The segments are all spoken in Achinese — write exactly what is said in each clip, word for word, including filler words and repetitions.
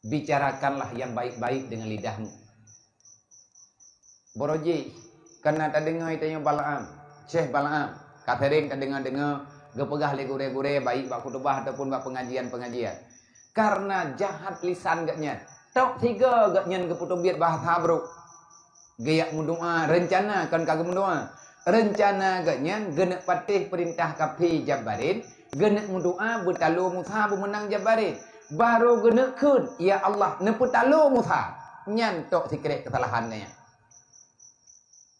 Bicarakanlah yang baik-baik dengan lidahmu. Boro jih, kana tadeungoe tanyoe Balaam, Syekh Balaam, ka sering tadeungoe-deungoe geupeugah lé gurée-gurée, baik bak khutubah ataupun bak pengajian-pengajian. Karena jahat lisan geuh nyan, tok sigoe geuh nyan geupeuteubiet bahasa brok. Geuyak meudoa, reuncana kon ka geumeudoa. Reuncana geuh nyan geuneuk patéh peurintah kafé Jabbarin, geuneuk meudoa beutalo Musa beumeunang Jabbarin. Barô geuneuk kheun, "Ya Allah, neupeutalo Musa." Nyan tok sikrek keusalahan geuh nyan.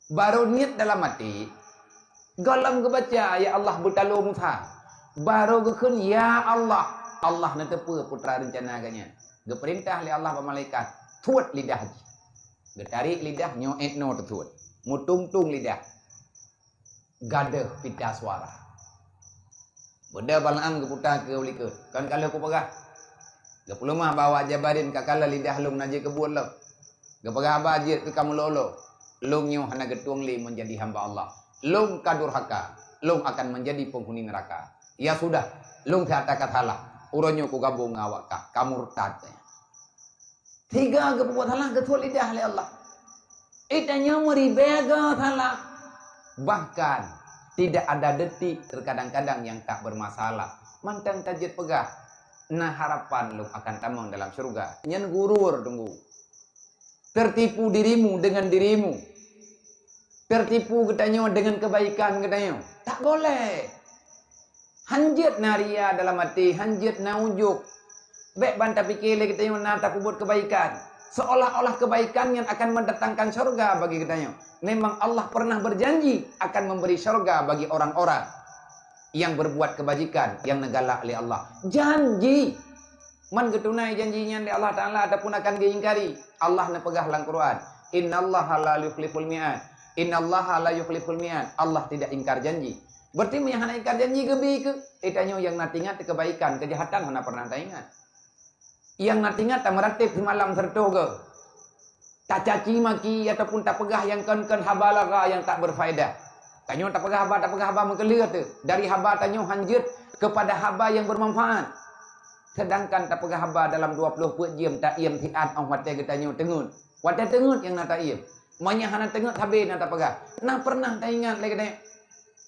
Barô niet dalam até, gohlom geubaca, "Ya Allah, beutalo Musa." Barô geukheun, "Ya Allah." Allah neuteupeue putra reuncana geuh nyan. Geupeurintah lé Allah bak malaikat, thuet lidah jih. Geutarek lidah nyoe étno teuthuet. Meutung-tung lidah. Gadôh pita suara. Beude Balaam geuputa keu likot. Kon ka lheueh kupeugah. Geupeuleumah bahwa Jabarin ka kalon lidah lôn na jikeubuet lom. Geupeugah haba jeuet keu kamoe lolo. Lôn nyoe hana geutueng lé menjadi hamba Allah. Lôn ka durhaka. Lôn akan menjadi penghuni neraka. Ya sudah, lôn that ka salah. Uroe nyoe kugabong ngon awak kah. Ka murtad. Sigoe geupeubuet salah geuthuet lidah lé Allah. Geutanyoe meuribée goe salah. Bahkan, tidak ada detik terkadang-kadang yang tak bermasalah. Mantong tajeuet peugah, na harapan lôn akan tamong dalam syeuruga. Nyan gurur teunggu. Tertipu dirimu dengan dirimu. Tertipu geutanyoe dengan kebaikan geutanyoe. Tak boleh. Hanjeuet na ria dalam até, hanjeuet na ujok. Bék ban tapike lé geutanyoe na tapeubuet keubaikan, seolah-olah keubaikan nyan akan mendatangkan syurga bagi geutanyoe. Memang Allah pernah berjanji akan memberi syurga bagi orang-orang yang berbuat kebajikan yang neugalak lé Allah. Janji! Man geutunai janji nyan lé Allah Taala ataupun akan geuingkari? Allah neupeugah lam Quran, "Innallaha la yukhliful mi'ad." Innallaha la yukhliful mi'ad. Allah tidak ingkar janji. Berarti meunyo hana ingkar janji geubi keu, eh, tanyoe nyang na teuingat kebaikan, kejahatan hana pernah taingat. Nyang na teuingat tameuratéb simalam siratoh goe. Tacaci maki ataupun tapeugah nyang kon-kon haba lagha nyang tak berfaedah. Tanyoe tapeugah haba, tapeugah haba meukeuleuh teuh. Dari haba tanyoe hanjeuet kepada haba nyang bermanfaat. Sedangkan tapeugah haba dalam dua ploh peuet jeuem taiem siat óh watée geutanyoe teungeut. Watée teungeut nyang na taiem. Meunyo hana teungeut sabe na tapeugah. Na pernah taingat lé geutanyoe?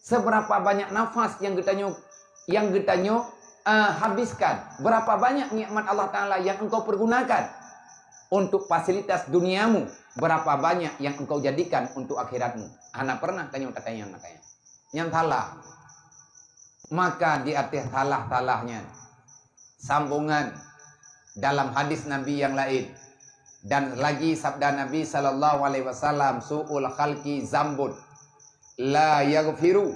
Seberapa banyak nafas yang geutanyoe, yang geutanyoe, eh, habiskan? Berapa banyak nikmat Allah Taala yang engkau pergunakan untuk fasilitas duniamu? Berapa banyak yang engkau jadikan untuk akhiratmu? Hana pernah tanyoe tatanyong makanya. Nyang salah. Maka di ateueh salah-salah nyan, sambongan dalam hadis Nabi nyang laén, dan lagi sabda Nabi sallallahu alaihi wasallam, "Su'ul khalqi zambun la yaghfiru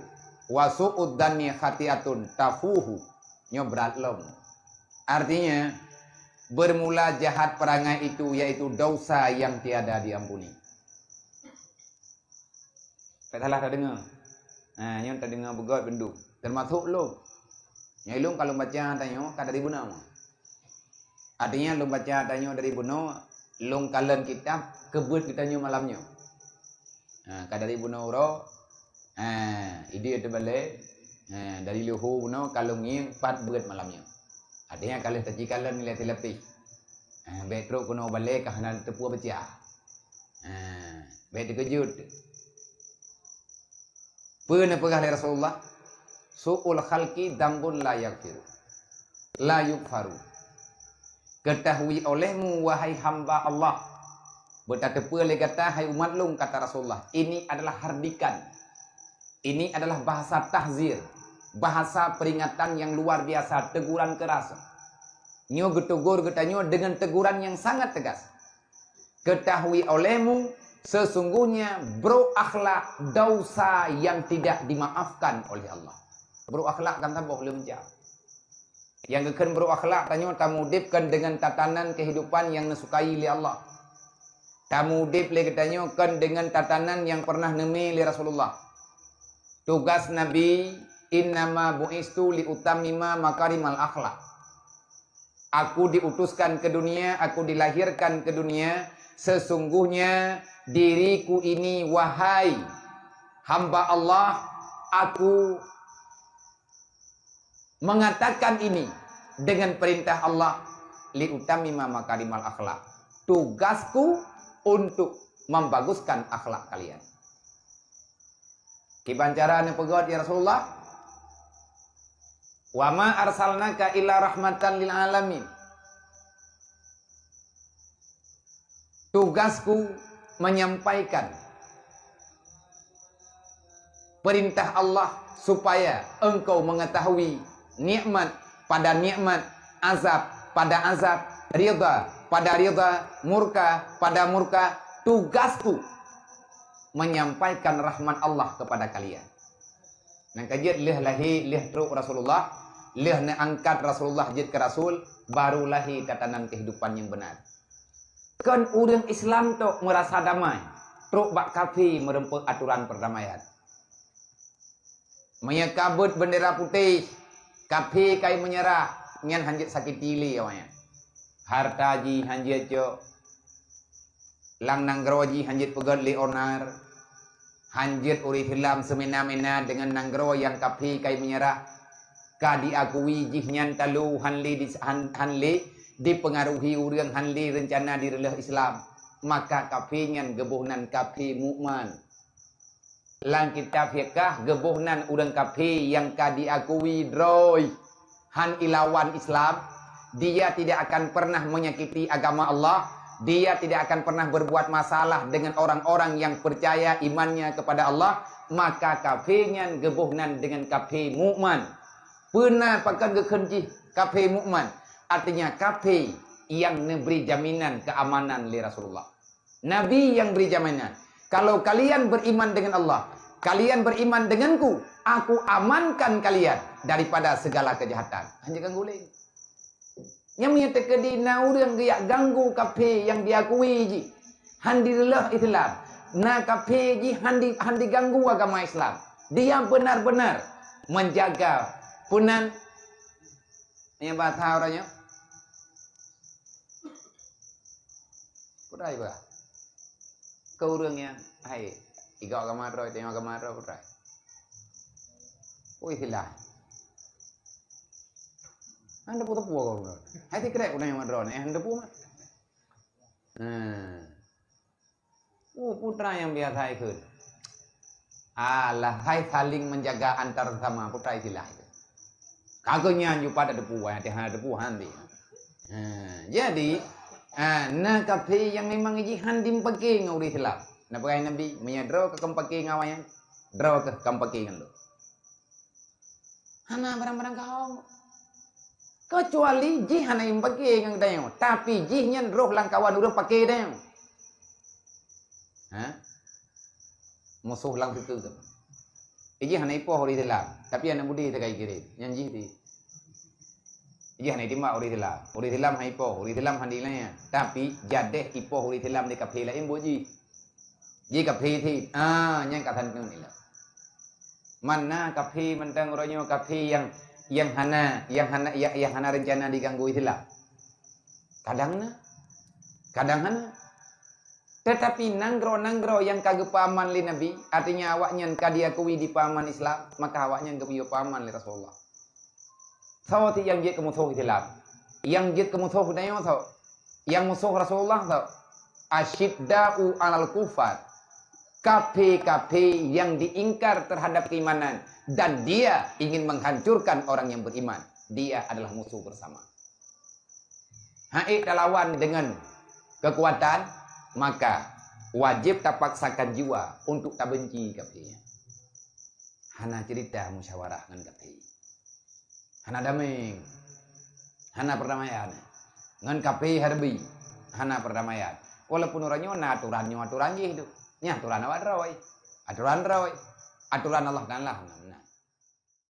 wa su'ud dhanni khati'atun tafuhu." Nyoe brat lom. Artinya, bermula jahat perangai itu, yaitu dosa yang tiada diampuni. Ka salah tadeungoe. Ha, nyoe tadeungoe beugöt beundum. Teumasok lôn. Nyang lôn ka lôn baca tanyoe ka dari bunoe. Artinya lôn baca tanyoe dari bunoe, lôn kalon kitab keubeuet geutanyoe malam nyoe. Ha, ka dari bunoe uroe. Ha, idéh teubalek. Ha, dari luho bunoe ka lôn ngieng pat beuet malam nyoe. Artinya ka lheueh taci kalon nilai silapéh. Ha, bék trok keunoe balek ka hana teupeu baca. Ha, bék teukeujot. Peue neupeugah lé Rasulullah? "Su'ul khalqi dzambun la yaghfiru, la yughfaru." Ketahui olehmu, wahai hamba Allah, beutateupeue lé gata, hai umat lôn, kata Rasulullah, ini adalah hardikan. Ini adalah bahasa tahzir, bahasa peringatan yang luar biasa, teguran keras. Nyoe geutegur geutanyoe dengan teguran yang sangat tegas. Ketahui olehmu, sesungguhnya buruk akhlak dosa yang tidak dimaafkan oleh Allah. Buruk akhlak kan saboh leuem jam. Nyang geukheun buruk akhlak tanyoe tamuudeb kon deungon tatanan kehidupan nyang neusukai lé Allah. Tamuudeb lé geutanyoe kon deungon tatanan nyang pernah neumé lé Rasulullah. Tugas Nabi, "Innama bu'istu liutammima makarimal akhlak." Aku diutuskan ke dunia, aku dilahirkan ke dunia, sesungguhnya diriku ini, wahai hamba Allah, aku mengatakan ini dengan perintah Allah, li utammima makarimal akhlak. Tugasku untuk membaguskan akhlak kalian. Kiban cara neupeugét, ya Rasulullah, "Wa ma arsalnaka illa rahmatan lil alamin." Tugasku menyampaikan perintah Allah supaya engkau mengetahui nikmat pada nikmat, azab pada azab, ridha pada ridha, murka pada murka. Tugasku menyampaikan rahmat Allah kepada kalian. Nyang ka jeuet lheueh lahé, lheueh trok Rasulullah, lheueh neuangkat Rasulullah jeuet keu rasul, baru lahé tatanan kehidupan nyang beuna. Kon ureuëng Islam tok meurasa damai, trok bak kafé meureumpok atoran perdamaian. Meunyoe ka beuet bendera putéh, kafé kai meunyeurah, nyan hán jeuet sakiti lé awaknyan. Hareuta jih hán jeuet cok, lam nanggroe jih hán jeuet peugét lé onar, hán jeuet ureuëng Islam seumena-mena deungon nanggroe nyang kafé kai meunyeurah. Ka diakui jihnyan talu hán lé di, hán, hán lé dipeungaruhi ureuëng, hán lé reuncana direuleueh Islam, maka kafé nyan geuboh nan kafé mukmin. Lam kitab fikah geuboh nan ureuëng kafé nyang ka diakui droe hán ilawan Islam, dia tidak akan pernah menyakiti agama Allah, dia tidak akan pernah berbuat masalah dengan orang-orang yang percaya imannya kepada Allah, maka kafé nyan geuboh nan deungon kafé mukmin. Peuna pakon geukheun jih kafé mukmin? Artinya kafé nyang neubri jaminan keamanan lé Rasulullah. Nabi nyang bri jaminan, "Kalau kalian beriman dengan Allah, kalian beriman denganku, aku amankan kalian daripada segala kejahatan." Hana ganggu lé. Nyang meunyoe teukeudi na ureuëng geujak ganggu kafé nyang diakui jih hán direuleueh Islam, na kafé jih hán di, hán diganggu agama Islam, dia benar-benar menjaga punan nyang bahasa orang nyoe. Peue treuk bah. Keu ureuëng nyang hai, igok agama droe, teurimong agama droe, peue treuk. Ui, silah. Hana teupeu-teupeu keu ureuëng. Hai sikrek ureuëng nyang droe, eh, hana teupeu mah. Nah. Oh, peue treuk nyang biasa ikheun. Alah, hai saling menjaga antar sesama, peue treuk silah ikheun. Ka keuh nyan ju pat teupeu, nyang hana teupeu hana. Ha, jadi, ha, na kafé nyang memang jih hán dipaké ngon ureuëng Islam. Na peugah Nabi, "Meunyoe droe ka kamoe paké ngon awaknyan, droe kheueh kamoe paké ngon lôn." Hana barang-barang kawöm. Kecuali jih hana jipaké ngon geutanyoe, tapi jih nyan roh lam kawan ureuëng paké geutanyoe. Ha? Musoh lam keukeu tu. Ijih hana ipoh ureuëng Islam, tapi aneuk budi teuka ikirém. Nyan jih di. Ijih hana itimbak ureuëng Islam. Ureuëng Islam hana ipoh, ureuëng Islam hana ilanya. Tapi jadeh ipoh ureuëng Islam di kafé laén buet jih. Jih kafé thit. Ah, nyan ka santun ilak. Mana kafé mantong uroe nyoe kafé nyang, nyang hana, nyang hana, nyang, nyang hana reuncana diganggu Islam? Kadang na, kadang hana. Tetapi nanggroe-nanggroe nyang ka geupeuaman lé Nabi, artinya awaknyan ka diakui dipeuaman Islam, maka awaknyan geupeuaman lé Rasulullah. Soe cit nyang jeuet keu musoh Islam? Nyang jeuet keu musoh geutanyoe soe? Nyang musoh Rasulullah soe? Asyidda'u 'alal kuffar. Kafé-kafé yang diingkar terhadap keimanan dan dia ingin menghancurkan orang yang beriman. Dia adalah musuh bersama. Hana ék talawan dengan kekuatan, maka wajib tapaksakan jiwa untuk tabenci kafé nyan. Hana cerita musyawarah ngon kafé. Hana damé. Hana perdamaian. Ngon kafé hareubi. Hana perdamaian. Walaupun uroe nyoe na aturan nyoe aturan jih tu. Nyan aturan awak droe. Aturan droe. Aturan Allah Taala hana meunan.